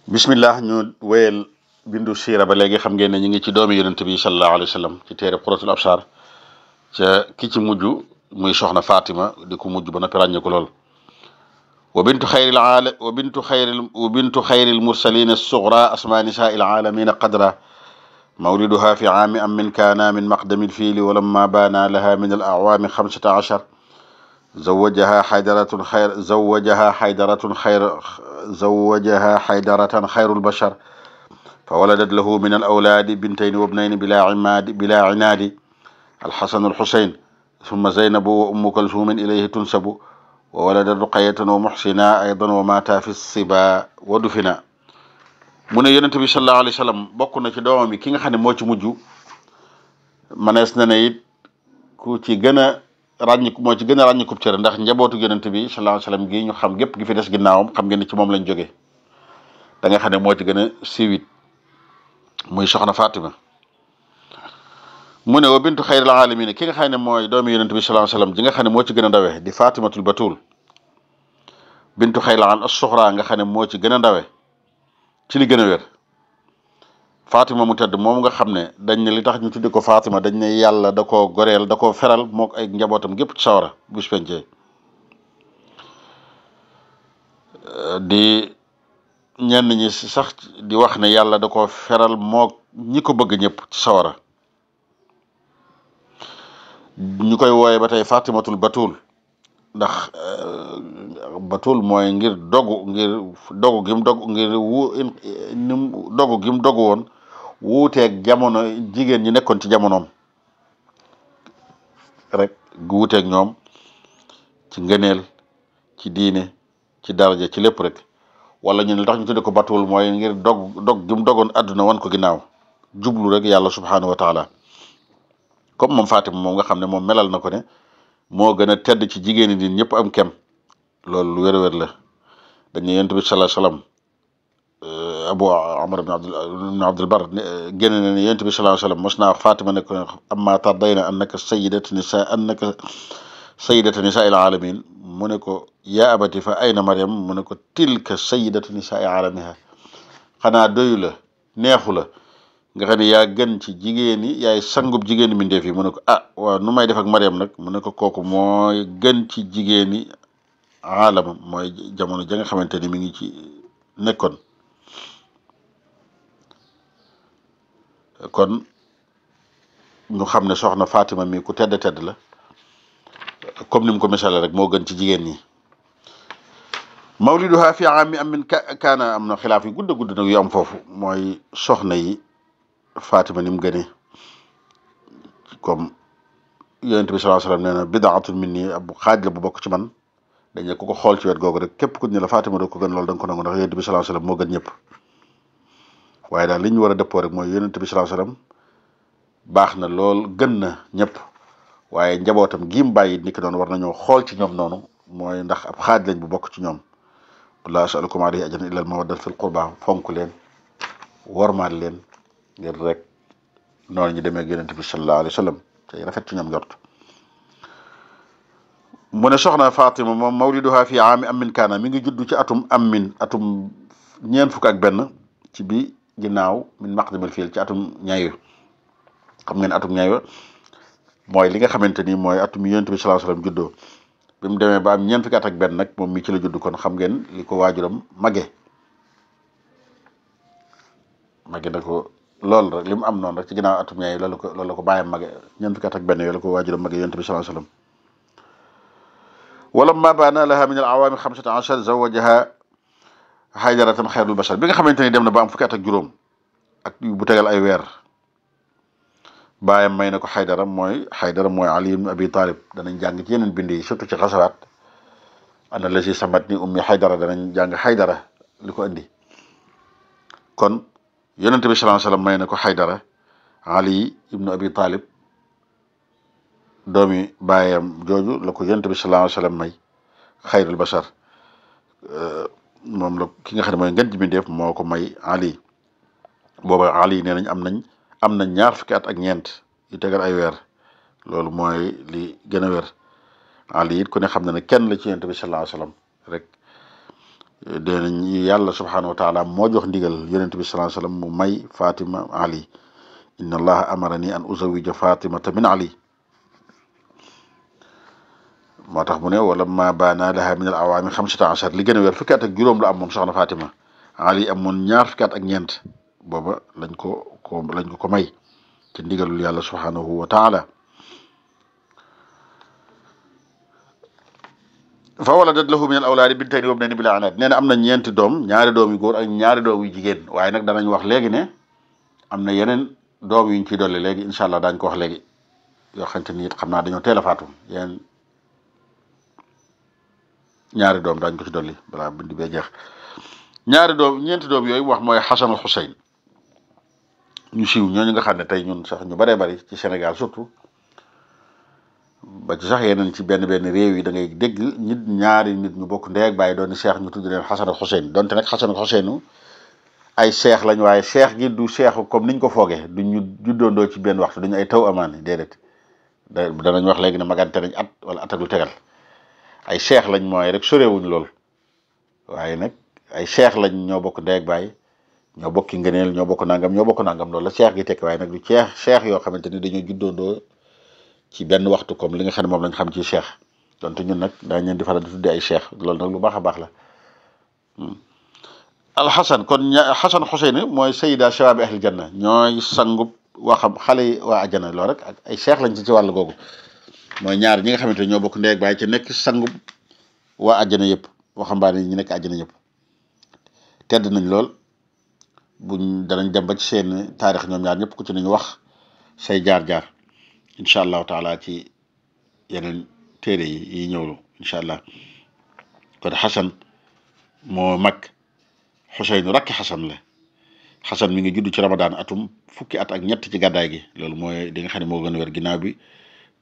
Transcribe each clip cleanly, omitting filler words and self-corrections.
bismillah ñu wéyal bindu siira ba léegi xam ngeen ne ñu ngi ci doomi yonent bi sallallahu alayhi wa sallam ci téere Qurratul Absar ca ki ci mujj muy soxna Fatima di ko mujj ba noppi ràññe ko lool wa bintu xayril mursalin as-sughra asma nisaa il alamina qadra mawliduha fi aami amin kaana min maqdami lfiili walamma baana laha min al awaami 15 زوجها حيدرة خير البشر فولدت له من الأولاد بنتين وابنين بلا عناد الحسن الحسين ثم زينب وأم كلثوم إليه تنسب وولدت رقية ومحسنا أيضا وماتا في الصبا ودفنا mu ne yonent bi sallallahu alayhi wa sallam bokk na ci doomam yi ki nga xam ne moo ci mujj manees na ne it ku ci gën a ràññiku moo ci gën a ràññikub cër ndax njabootu yonent bi sallallahu alayhi wa sallam gi ñu xam gépp gi fi des ginnaawam xam ngeen ni ci moom lañ jógee da nga xam ne moo ci gën a siiwit muy soxna Fatima mu ne wa bintu xayril alamin ki nga xam ne mooy doomi yonent bi sallallahu alayhi wa sallam ji nga xam ne moo ci gën a ndawe di Fatimatul Batul bintu xayril alamin as-suxra nga xam ne moo ci gën a ndawe ci li gën a wér Fatima mu tedd moom nga xam ne dañ ne li tax ñu tudde ko Fatima dañ ne yàlla da koo goreel da koo feral mook ay njabootam gépp ci sawara bu pencee di ñenn ñi sax di wax ne yàlla da koo feral mook ñi ko bëgg ñëpp ci sawara ñu koy wooye ba tey Fatimatul Batul ndax batul mooy ngir dogu gim dogu woon wuuteeg jamono jigéen ñi nekkoon ci jamonoom rek gu wuuteeg ñoom ci ngëneel ci diine ci daraja ci lépp rek wala ñu ne tax ñu tudde ko batul mooy ngir dog gim dogoon àdduna wan ko ginnaaw jublu rek yàlla subhanahu wa taala comme moom Fatima moom nga xam ne moom melal na ko ne moo gën a tedd ci jigéen ñi ñëpp am kem loolu lu wér-wér la dañ ne yonent bi sallallahu alayhi wasallam Abu Amr ibn Abdul Bar génne na ne yonent bi sallallahu alayhi wasallam mos naa wax Fatima ne ko amma tardayna annaka sayyidatu nisaa'il alamin mu ne ko yaa abati fa ayna Maryam mu ne ko tilka sayyidatu nisaa'i alamiha xanaa doyu la neexu la nga xam ne yaa gën ci jigéen ñi yaay sangub jigéen ñi mbindeef yi mu ne ko waaw nu may def ak Mariam nag mu ne ko kooku mooy gën ci jigéen ñi aalam mooy jamono ja nga xamante ni mi ngi ci nekkoon kon ñu xam ne soxna Fatima mi ku tedd la comme ni mu ko misaale rek moo gën ci jigéen ñi mawliduha fi aami amin kaana am na xilaaf yu gudd nag yu am foofu mooy soxna yi Fatima ni mu gënee comme yonent bi sallallahu alayhi wasallam nee na bidaatun minni ab xaaj la bu bokk ci man dañ ne ku ko xool ci wet googu rek képp ku ne la Fatima doo ko gën loolu da nga ko nangu ndax yonent bi sallallahu alayhi wasallam moo gën ñëpp waaye daal li ñu war a dëppoo rek mooy yonent bi sallallahu alayhi wasallam baax na lool gën na ñëpp waaye njabootam giim bàyyi ni ki doon war nañoo xool ci ñoom noonu mooy ndax ab xaaj lañ bu bokk ci ñoom la as'alukum alayhi ajran illa al mawaddata fil qurba fonk leen wormaal leen ngir rek noonu ñu demee ak yonent bi sallallahu alayhi wa sallam tey rafet ci ñoom njort mu ne soxna Fatima moom mawliduha fi aami amin kaana mi ngi juddu ci atum ñeent fukk ak benn ci bi ginnaaw min maqdamil fiil ci atum ñayu xam ngeen atum ñayu mooy li nga xamante ni mooy atum yonent bi sallallahu alayhi wa sallam juddoo bi mu demee ba am ñeent fukki at ak benn nag moom mi ci la judd kon xam ngeen li ko waajuram mage na ko loolu rek li mu am noonu rek ci ginnaaw atum ñaay loolu la ko bàyyam mage ñeent fukki at ak benn yooyu la ko waajuram mage yonent bi sallallahu alayhi wasallam walamma baana laha min al awaami 15 zawajaha Haydaratan xayrul bashar bi nga xamante ni dem na ba am fukki at ak juróom ak bu tegal ay weer bàyyam may na ko Haydara mooy Ali ibn Abi Talib danañ jàng ci yeneen bind yi surtout ci xasawaat ana la si samat ni ummi Haydara danañ jàng Haydara li ko indi kon yonent bi sallallahu alayhi wasallam may na ko Haydara Ali ibnu Abi Talib doomi baayam jooju la ko yonent bi sallallahu alayhi wasallam may xayrul bashar moom la ki nga xam ne mooy ngën ji bindeef moo ko may Ali booba Ali nee nañ am nañ ñaar fukki at ak ñeent yu tegal ay weer loolu mooy li gën a wér Ali it ku ne xam na ne kenn la ci yonent bi sallallahu alayhi wasallam rek dee nañ yàlla subhanahu wa taala moo jox ndigal yonent bi sallallahu alayhi wasallam mu may Fatima Ali inna allaha amarani an uzawija fatimata min ali moo tax mu ne wala ma baana laha min al awaami 15 li gën a wér fukki at ak juróom la am moom soxna Fatima Ali amoon ñaar fukki at ak ñeent booba lañ ko may ci ndigalul yàlla subhanahu wa taala fa waladat lahu min al awlaadi bintayni wa ibnayni bila anaat nee na am na ñeenti doom ñaari doom yu góor ak ñaari doom yu jigéen waaye nag danañ wax léegi ne am na yeneen doom yuñ ciy dolli léegi incha allah daañu ko wax léegi yoo xamante ni it xam naa dañoo teel a faatu yeneen ñaari doom daañu ko ci dolli balaa bindi bee jeex ñeenti doom yooyu wax mooy Xasan ak Xuseyn ñu siiw ñooñu nga xam ne tey ñun sax ñu baree bari ci Sénégal surtout ba ci sax yeneen ci benn réew yi da ngay dégg ñaari nit ñu bokk ndey ak baay doon seex ñu tudd leen Xasan ak Xuseyn donte nag Xasan ak Xuseynu ay seex lañ waaye seex gi du seexu comme niñ ko foogee du ñu juddoondoo ci benn waxtu duñu ay taw amaani déedéet danañ wax léegi ne magante nañ at wala at ak lu tegal ay seex lañ mooy rek sorewuñ lool waaye nag ay seex lañ ñoo bokk ndey ak baay ñoo bokki ngëneel ñoo bokk nangam loolu la seex gi tekki waaye nag du seex yoo xamante ni dañoo juddoondoo ci benn waxtu comme li nga xam ne moom lañ xam ci seex donte ñun nag daañ leen di faral di tuddee ay seex loolu nag lu baax a baax la alxasan kon xasan xuseyn mooy sayida shababi ahli janna ñooy sangub waxam xale yi waa ajjana loolu rek ak ay seex lañ ci wàll googu mooy ñaar ñi nga xamante ne ñoo bokk ndey ak baay ci nekk sangub waa ajjana yëpp waxambaane ñi nekk ajjana yëpp tedd nañ lool danañ dem ba ci seen taarix ñoom ñaar ñëpp ku ci nañu wax say jaar-jaar incha allahu taala ci yeneen téere yi ñëwlu incha allah kon xasan moo mag Xuseynu rakki xasan la xasan mi ngi judd ci Ramadan atum fukki at ak ñett ci gàddaay gi loolu mooy di nga xam ne moo gën a wér ginnaaw bi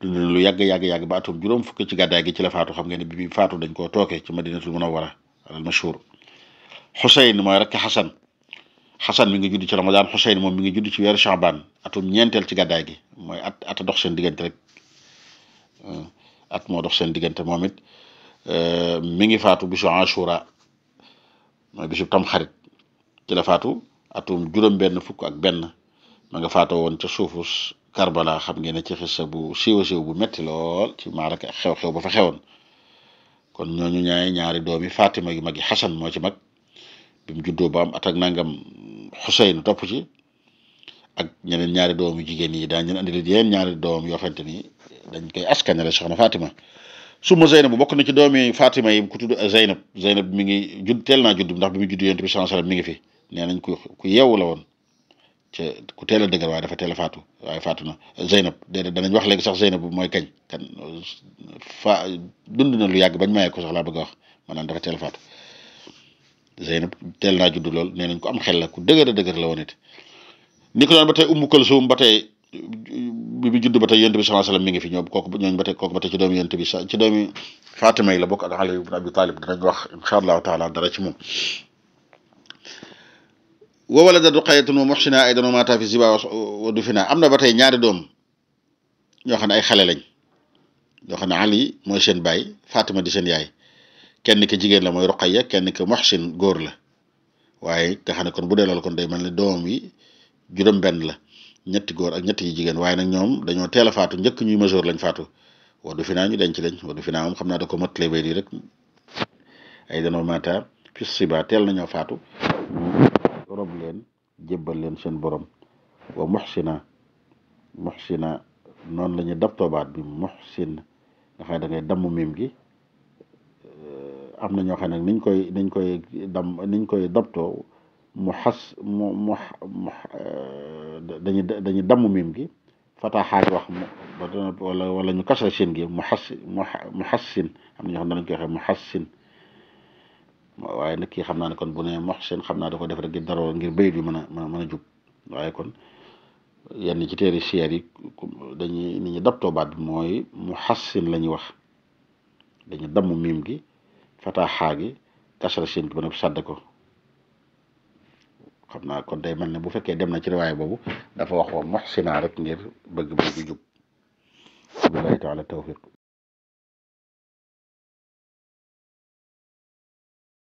dund lu yàgg ba atum juróom fukki ci gàddaay gi ci la faatu xam ngeen ne bi faatu dañ koo tooke ci madinatul munawwara al mashhur Xuseyn mooy rakki xasan mi ngi judd ci Ramadan Xuseyn moom mi ngi judd ci weeru Chaban atum ñeenteel ci gàddaay gi mooy at dox seen diggante rek at moo dox seen diggante moom it mi ngi faatu bisu Ashura mooy bisu Tamxarit ci la faatu atum juróom-benn fukk ak benn ma nga faatoo woon ca suufu Karbala xam ngeen ne ci xissa bu siiw bu metti lool ci maaraka xew-xew ba fa xewoon kon ñooñu ñaari doomi Fatima yu mag yi Xasan moo ci mag bi mu juddoo ba am at ak nangam Xuseyn topp ci ak ñeneen ñaari doom yu jigéen yi daañu leen andi leen yeneen ñaari doom yoo xamante ni dañ koy askanale soxna Fatima suma Zeynab bu bokk na ci doomi Fatima yi ku tudd Zeynab mi ngi teel naa judd ndax bi mu judd yonent bi sallallahu alayhi wasallam mi ngi fi nee nañ ku yeewu la woon ca ku teel a dëgër waaye dafa teel a faatu waaye faatu na Zeynab déedéet danañ wax léegi sax Zeynab mooy kañ kan dund na lu yàgg bañ mayee ko sax laa bëgg a wax maanaam dafa teel a faatu Zeynab teel naa judd lool nee nañ ko am xel la ku dëgër la woon it ni ko doon ba tey Ummu Kulsum ba tey bi mu judd ba tey yonent bi sallallahu alayhi wasallam mi ngi fi ñooñu ba tey ci doomi yonent bi ci doomi Fatima yi la bokk ak Ali ibn Abi Talib danañ wax incha allahu taala dara ci moom wa walada Ruqayyatun wa Muhsina aydan wa maata fi Ziba wa dufina am na ba tey ñaari doom ñoo xam ne ay xale lañ ñoo xam ne Ali mooy seen baay Fatima di seen yaay kenn ki jigéen la mooy Ruqayya kenn ki Muhsin góor la waaye nga xam ne kon bu dee loolu kon day mel ne doom yi juróom-benn la ñetti góor ak ñetti jigéen waaye nag ñoom dañoo teel a faatu njëkk ñuy majeur lañ faatu wa dufina ñu denc lañ wa dufina moom xam naa da ko mottalee bay di rek ay danoo maata fi Ziba teel nañoo faatu rob leen jébbal leen seen borom wa muhsina noonu la ñuy dabtoo baat bi muhsin nga xam ne da ngay damm mim gi am na ñoo xam ne niñ koy dabtoo dañuy damm mim gi fataaxaat wax wala ñu kasra seen gi muhassin am na ñoo xam ne dañ koy waxee muhassin waaye nag kii xam naa ne kon bu ne muhsin xam naa da ko def rek ngir bayit bi mën a jub waaye kon yenn ci téeri siyeer yi dañuy ni ñu dabtoo baat bi mooy muhassin la ñuy wax dañu damm miim gi fataaxaa gi kasra seen gi ba noppi sàdd ko xam naa kon day mel ne bu fekkee dem na ci riwaaya boobu dafa wax wa muhsina rek ngir bëgg jub billahi taala tawfiq